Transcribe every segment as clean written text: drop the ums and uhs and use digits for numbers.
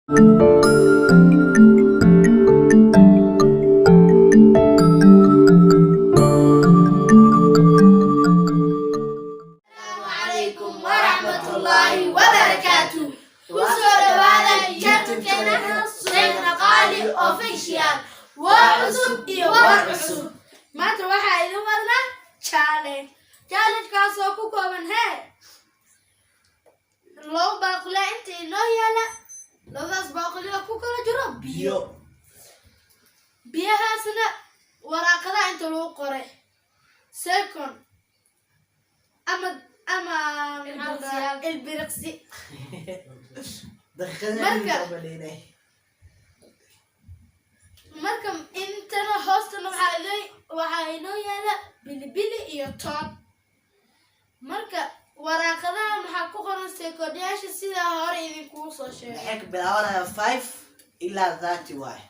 Asalaamu calaykum waraxmatullaahi wabarakaatu. Kusoo dhawaada channelkeena Sureydna Qaali Official. Waa cusub iyo war cusub. Maanta waxaa idin wadnaa challenge, challenge-kaasoo ku kooban hee labo baaquli inta inoo yaala. Labadaas baaquli oo ku kala jiro biyo, biyahaasna waraaqadaha inta lagu qoray second ama ilbiriqsi. Marka intana hoostana waxaa inoo yaala bilibili iyo toon. Marka waraaqadaha maxaa ku qoran sekonyaasha, sidaa hore idinkugu soo sheegay. Waxay ka bilaabanayaan 5 ilaa 30 waay.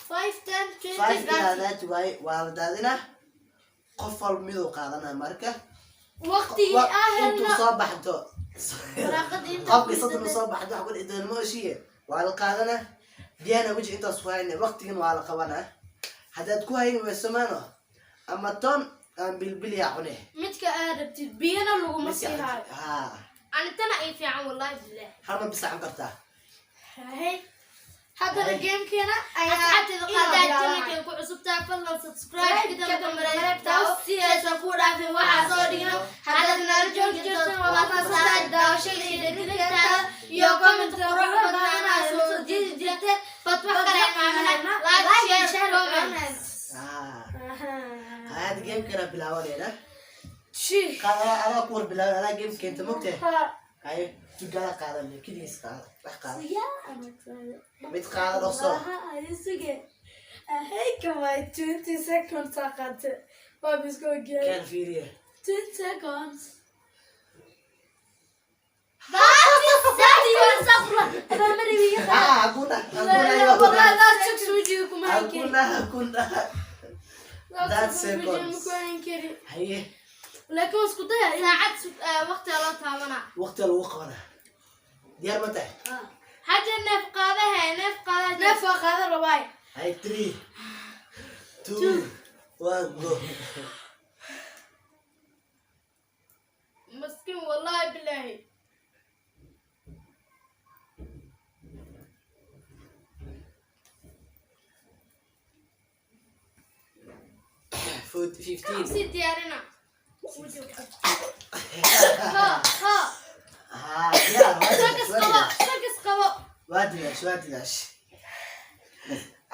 5, 10, 20, 5 ilaa 30. 30 waay. Waa la daadinaa, qof walba miduu qaadanaya. Marka waqtigii ah intuu helno soo baxdo waraaqada inta qofkii 30 soo baxdo wax ku dhici doona ma oshiye. Waa la qaadanaa biyahana weji intaas ku hayna, waqtigan waa la qabanaa. Haddaad ku hayni weyso maano ama toon aan bilbiliyaa cune. Midka aad rabtid, biyana laguma sii haayo. Ha. Anitana ay fiican, wallahi billah. Hal ma bisacan kartaa? Hay. Haddana gamekeena ayaa Asxaabteeda inoo qaadaa, bilaabanaya. channelkeen ku cusub tahay, fadlan subscribe kadamba mareegta si aysan ku dhaafin waxaa soo dhigno. Haddaad nala joogi jirtan, waa mahadsantahay daawashada iyo dhiirigelintaada iyo comment-ka quruxda badan aad soo jeedi jirteen. Bad wax kale maamina, like, share, comment. Hadda gamekeena bilaabanayna. Shii. Qaada, adaa ku war bilaaban, adaa game keenta mogtahay. Ha. Haye, tugaala qaadan, keligiis qaada, wax qaada. Yaa. Mid qaada, dhaqso. Suge. Hey, come on, 20 seconds aa qaatay. Waa iska ogyahay. Kaan fiiriya. 20 seconds. 30. Ah, hakuna hakuna. Wallahi last six wejiga kuma hayn kari. Hakuna hakuna. That seconds. Kuma hayn kari. Haye. Laakiin waan isku daya. Saacad waqtiga loo taabanaa. Waqtiga lagu qabanaa, diyaar ma tahay? Xaja neef qaadahe, neef qaadaha. Neef waa qaadan rabaay. Haye, three, two, one, go. Maskiin, wallahi bilaahi. Food 15. Sii diyaarina ha ha. Ah, diyaar waa. Sakas dilaash, waa qabo. dilaash. Sakas qabo. Waa dilaash, waa dilaash.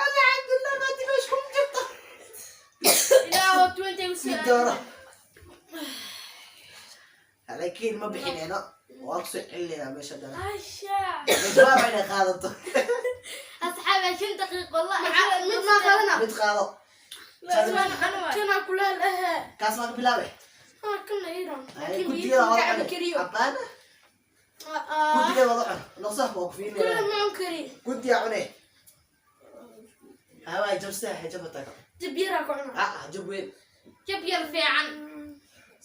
Alxamdulilah, waa dilaash kuma jirto. Ilaahow 20 u Mid dooro, laakiin ma bixinayno, waa kusoo celinayna meesha dana. Asha. Jawaab inay qaadato. Asxaabi, 20 daqiiq wallahi. Mid maa qaadana. Mid qaado. Kana kuleel ahe. Kaas maa ka bilaabe. Ha, kana iran. Haye, Laakiin guddiga biyo wada ma cabi cune. kariyo. Abaana guddiga wada cun, noqso, waa ku Kuleel fiirinaya. ma cun kari. Guddiga cune. Hawaa jabsa, jab taga. Dib yaraa ku cuna. Ah, jab weyn. Jab yar fiican.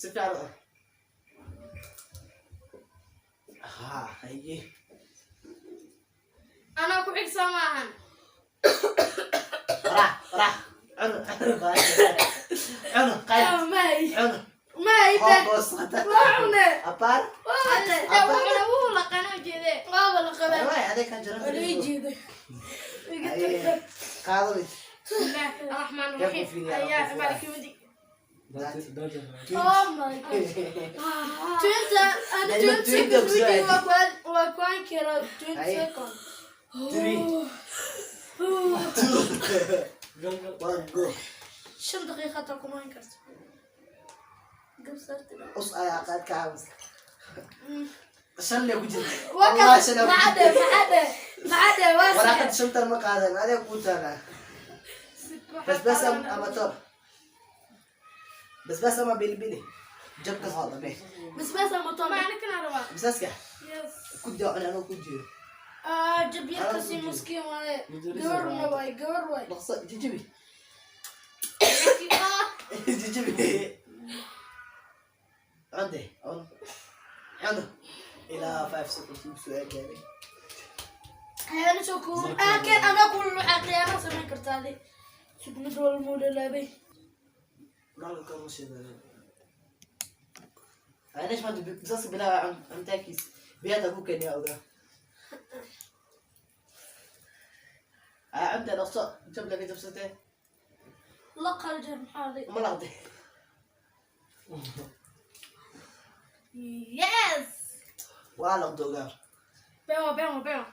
Si fiican u cun. Ha, haye. Anaa ku xig, soo maahan? Warax warax, cun cun cun, qayb. May. Cun. May be. Hoos hada. Waa cune. Abaar. Waa cune. Wuxuna wuu laqana ujeedee. Waaba la qabaa. Waay, adeeg kan jira. Waa laga jiiday. Iga Haye, tag. qaado mid. Bismillaahi raxmaan Yaa ku raxiim. fiiriya, Ayaa ku maaliki midi. Oh my God. 20 and Dayma 20 20 seconds ku soo wejiga aadi. waa ku hayn karaa 20 Haye. seconds. Three, two, one, go. 5 daqiiqo hataa kuma hayn karto. Gabsaarta. Us ayaa qaad ka caawiska. Shan le ku jirta. Waa Wallahi kaas. shan le ku Maxaa jirta. dhe, maxaa dhe, maxaa dhe, waa Waraaqad sax. shantan ma qaadan, adeeg kuu taalaa. Basbaas ama toon, basbaas ama bilibili, jabka soo dhamee. Basbaas ama toon? Ma aniga rabaa. Basbaaska. Yes. Ku daa, cun, anoo ku jiro. Ah, jab yarka si miskiin waaye. Gabarna waay, gabar waay. Dhaqso, jijibi jijibi, cunde, cun cun ilaa 5 seconds ugu soo aagaaday. Ani soo kuul keen anaa ku waxaa khiyaano samayn kartaa adi. Sug, mid walba muu dhalaabay. Nalka kama shidan. Anish maanta basaaska bilaaba cuntaankiis biyaha ku keenaya ogaa. Aa, cunta dhaqso jab laga jabsatee. La qaljar maxaa adi? Uma laqday. Yes. Waa laqda ogaa. Been waa, been waa, been waa.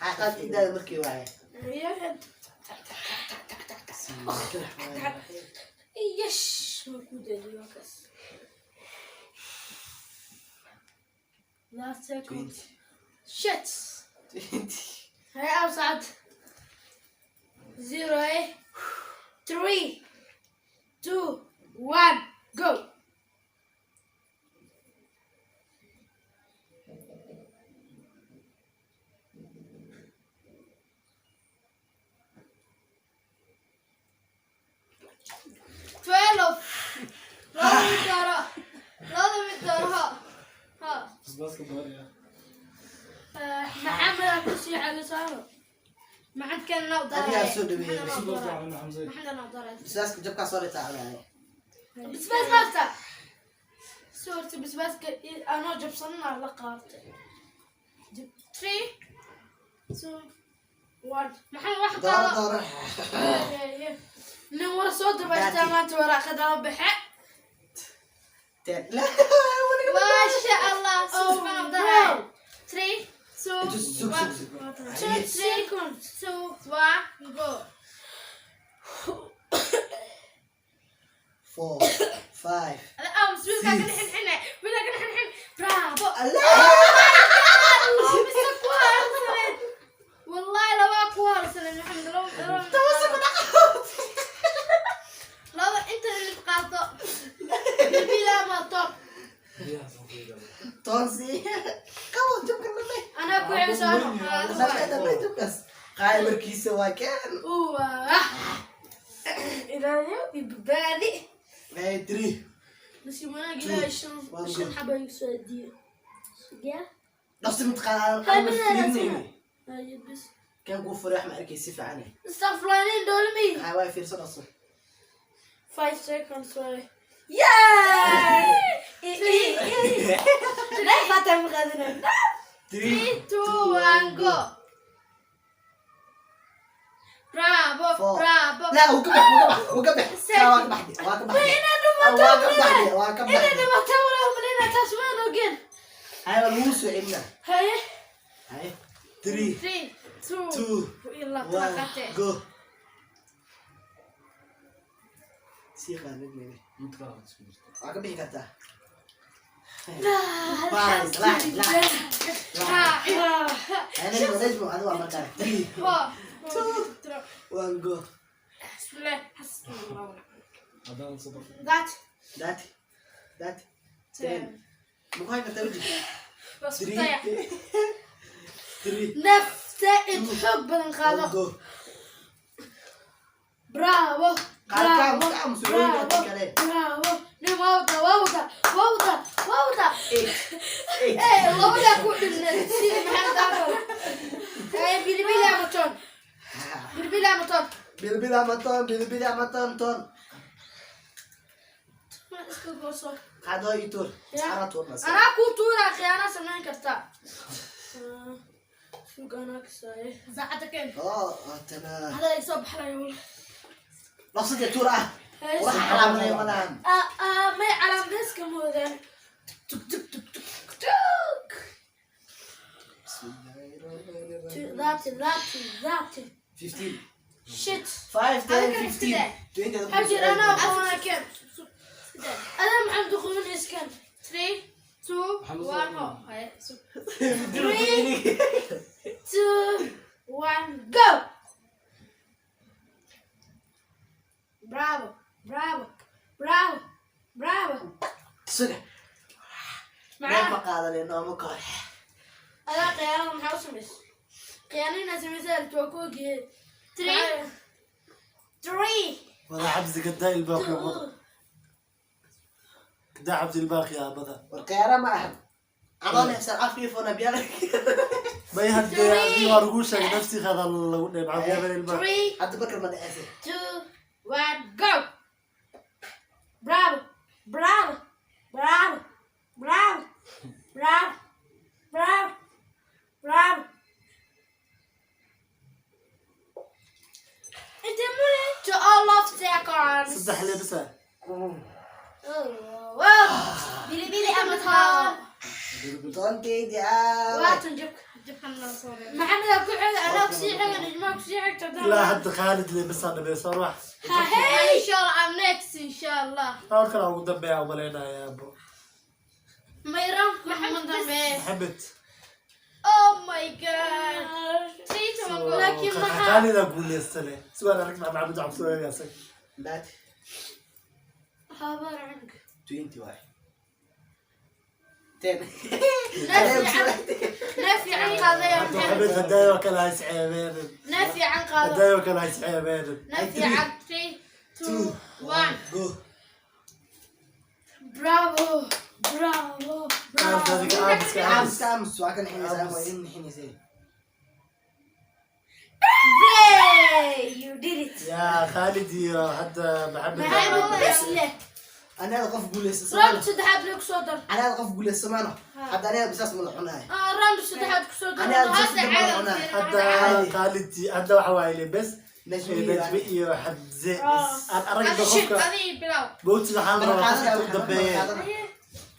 Xaqaad idaada markii waaye. Yesh, waa ku daadiyo waa kaas. Last second. 20. Shit. 20. Hey, outside. Zero, eh? Three, two, one, go. 12. Laba mid dooro, laba mid dooro, ha ha. Basbaaska dooraya. Maxamed aan kusii xagisaano. Maxamed kan noo Adigaa soo dhaweeyey. Basbaas waa Xamse. Maxamed noo daray. Basbaaska jabkaa soo dhigtaa cunaaye. Basbaas maarta. Suurta basbaaska anoo jabsanna la qaatay. Three, two, one. Maxamed wax Dooro. qaado. Dooro. Nin war soo dabaystaa maanta waraaqada baxe. 10. La. Maasha Allah, si fiican u daray. Three, two, Sug, one. sug, sug. 2 seconds, two, one, go. 4, 5. Wiilkaa kana xinxine, wiilkaa kana xinxin. Bravo. Allah. Mise ku harsaneed? Wallahi labaa ku harsaneed, Maxamed, laba laba inta mid qaato. Bilbila ama top. Biyaha soo fiiga. Toonsi. Qabo jabka dhamay. Anaa ku xigsaano. Dhamay, dhamay jabkaas. Qaay markiisa waa keen. Uwah. Ilaahay ibbaadi. Hey, 3. Nasiib wanaag Ilaahay shan One, shan go. xaba igu soo adiyo. Ya. Dhaqsi mid qaad. Hay, Aan mid fiirinayni. Ay, bis. Kan kuu furay wax ma arkay si fiican. Istaflanin dolmi. Hay, waa fiirso dhaqso. 5 seconds waay. Yeah! لا فاتح مخزنة. 3, 2, 1, go. Bravo. 4. Bravo. لا, wuu ka bax, wuu ka bax, wuu ka bax. Waa ka baxday, waa ka baxday. Waa ka baxday, waa ka إنا baxday. dhimatay walaa malina taas waan ogeen. Hay, waa lagu soo celinaa. Haye. Hay, 3, 3, 2, 2, ilaa 1, qaate. Go. Sii qaadid mene. Mid kale isku jirta. Waa ka bixi kartaa. Bye, la, la. Hay, najmo, najmo, adigu waa markaa. 3, 4. 1, go. Bismillah, hasbunallah. Haddana saddex. That. 30, 30, 10. Ma ku hayn kartaa wejiga? Bas. 3, Dayac. 3, Nafta id xoog badan 1, qaado. Go. Bravo. Qaad, Bravo. qaad, qaad, Bravo. kale. Bravo. Nin waa wadaa, waa wadaa, waa wadaa, waa wadaa. 8, 8. Eh, labadaa ku dhibneed sida Maxamed Afar. Haye, bilibili ama toon? Bilibili ama toon? Bilbil ama toon, bilbil ama toon, toon. Iska gooso. Qaado ii tuur. Ya. Anaa tuurna. Anaa kuu tuuraa, khiyaana samayn kartaa. Sug, anaa kasaaye. Saacadda keen. Oo, tana. Hada ay soo baxlaya wala. Dhaqsadee tuur ah. Haye, Wax calaamadaya ma lahan. Ah, ah, may calaamadayska moodaan. Tuk tuk tuk tuk tuk. 30, 30, 30. 15. Shit. 5, 10, Adiga 15. sidee? 20. Xajir anaa qabanaa keen. Adaa Maxamed duqoomin iskan. 3, 2, Maxamed 1, soo ho. Haye, sug. 2, 1, go. Bravo, bravo, bravo, bravo. Suga. Meel ma qaadanay nooma kore. Adaa khiyaanada maxaa u samaysay? Khiyaano inaad samaysaa rabto waa ku ogyahay. 3, 3. Wada xabsi kadaa ilbaaqi bada. Kadaa xabsi ilbaaqi bada. War khiyaano ma ahan. Anoo neefsan afkii furna biyaa. May haddee haddii waa lagu sheegay nafsigaada lagu dheebca biyaha ilmaha. Three, Hadda bakar ma dhaceysa. two, one, go! Bravo, bravo, bravo, bravo, bravo, bravo, bravo. It's a minute to all of seconds. Saddex lebisa. Oh, wow. Bilibili ama toon. Toonkeydii aawe. Waatan jabka jabkan loo soo reebay. Maxamed ku xig, anaa kusii xiga, Najmaa kusii xigta. Ilaa hadda Khaalid lebisa dhameysaan wax. Insha Allah, I'm next, insha Allah. Dhowr kale ugu dambeeya umalaynayaa abo. Mayran Maxamed dambe. Maxamed. Oh my God. Three to one go. Laakiin maxaa- Khaalida guuleysta leh siwaan arag Maxamed cabsooyay asaga. Baat. Habaar cunug. 20 waay. 10. Neef fiican qaadaya Hadda Maxamed. Maxamed hadaayo kale ha isceebeenin. Neef fiican qaado. Hadaayo kale ha isceebeenin. Neef fiican. Three, two, one. Go. Bravo, bravo, bravo. Adiga aamuska aamus. Aamus aamus waa ka nixinaysaa, waa idin nixinaysay. Hooray! You did it. Yaa Khaalid iyo hadda Maxamed. Maxamed bes leh. Anaga qof guuleysta Round Soomaali. saddexaad lee kusoo dar. Anaga qof guuleysta Soomaali. Hadda anaga bisaas ma la cunahay. Ah, round saddexaad kusoo dar. Anaga bisaas ma la cunahay. Hadda Khaalid hadda waxa waaye bes Najmi Najmi iyo Xamse aan aragno Adi shit, qofka adi bilow. boogtida waxaa la rabaa qofka inta u dambeeya.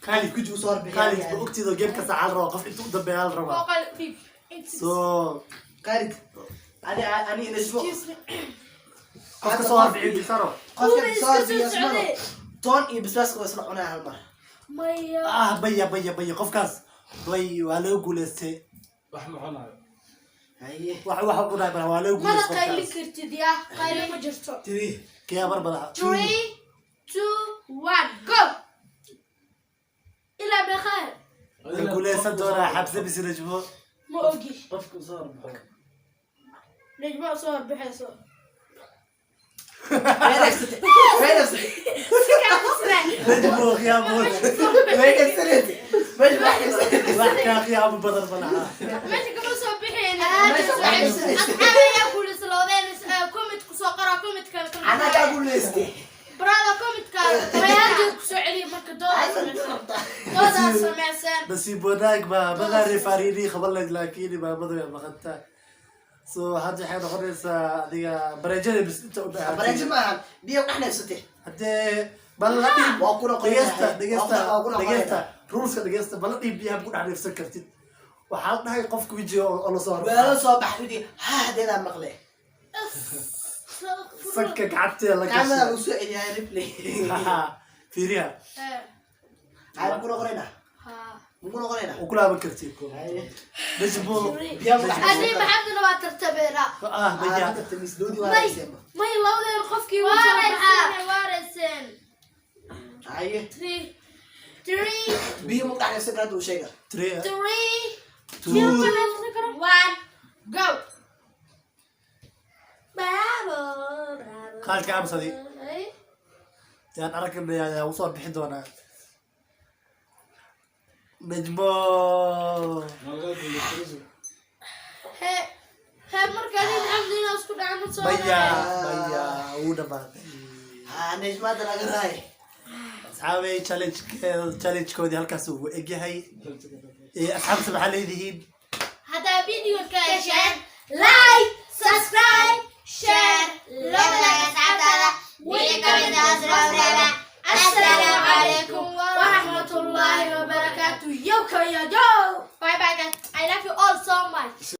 Khaalid Guji usoo horbixiya. Khaalid ma ogtido game kasta waxaa la rabaa qof inta u dambeeya la rabaa. Boqol fif. So Khaalid. Ani ani Najmo. qofka soo horbixiyo bisaro. Qofka Kuwa soo iska horbixiya soo Soomaali. socday. Toon iyo bisbaaska waa isla cunaya hal mar. Maya. Ah, baya baya baya, qofkaas bay waa laga guuleystay. Wax ma cunayo. Haye. Wax wax u cunay bala waa laga Mana guuleystay qaylin qofkaas. kartid yaa. Qaylo ma jirto. Three. Kee mar bala. Three, two, one, go! Ilaa meeqa? Way guuleysan doonaa Xamse mise Najmo? Ma ogi. Qofka soo horbaxo. Najma soo horbaxayso. Way nafsatay. Way nafsatay. Najmo khiyaamo. Way nafsatay. Meesha wax nafsatay. Wax kaa khiyaamo badan malaha. Meesha kama soo bixin. Meesha wax nafsatay. Asxaab ayaa guulaysa loodeen comment kusoo qora comment kale. Anaa kaa guuleystay. Brother, comment kale. Mayaanteed kusoo celiya marka doodaa samaysan. Doodaa samaysan. Nasiib wanaag maamada refaariinii qaban lahayd laakiin maamada way maqantaa. So hadda waxay noqonaysaa adiga bareejada bis inta u Bareejo dhaxaatay. ma ahan. Biyo wax nafsatay. Haddee bal la dhiib. Waa kuna Dhegeysta qoynahay. dhegeysta Waa kuna dhegeysta qoynahay. ruleska dhegeysta, bal la dhiib biyaha ku dhex neefsan kartid. Waxaa la dhahay qofka wejiga oo la soo Waa la horbaxo. soo baxay widi. Ha hadeedaa maqle. Sanka gacanteeda la Kaamada gashay. lagu soo celiyaa replay. Fiiriya. Hay ku noqonaynaa. Muku noqonaynaa. U ku laaban kartid. Haye. Najmo. Biyo wax Haddii Maxamedna waa tartabeena. Ah, baya. Misdoodi waa May hayseenba. may labadeen qofkii wuu soo baxaa. Waareysen, waareysen. Haye. Three, three, Biyo mu dhex nafsan kara uu sheega. Three, three, two, one, go! Bravo, bravo. Khaalidka aamusadi. Yaan aragnay ayaa usoo bixin doonaa. Najmo. Malaga guuleystay. Hee, hee, marka nin Maxamed inaa isku dhacno soo Baya baya wuu dhamaaday. Ha Najmaada laga raay. Asxaabay, challenge challengekoodii halkaas uu egyahay. Asxaabta maxaa leedihiin? Haddaa video ka hesheen, like, subscribe, share, la wadaag asxaabtaada. Wixii ka mid ah asxaabtaada. Assalaamu calaykum waraxmatullaahi wabarakaatu. Yowka yo yo. Bye bye guys. I love you all so much.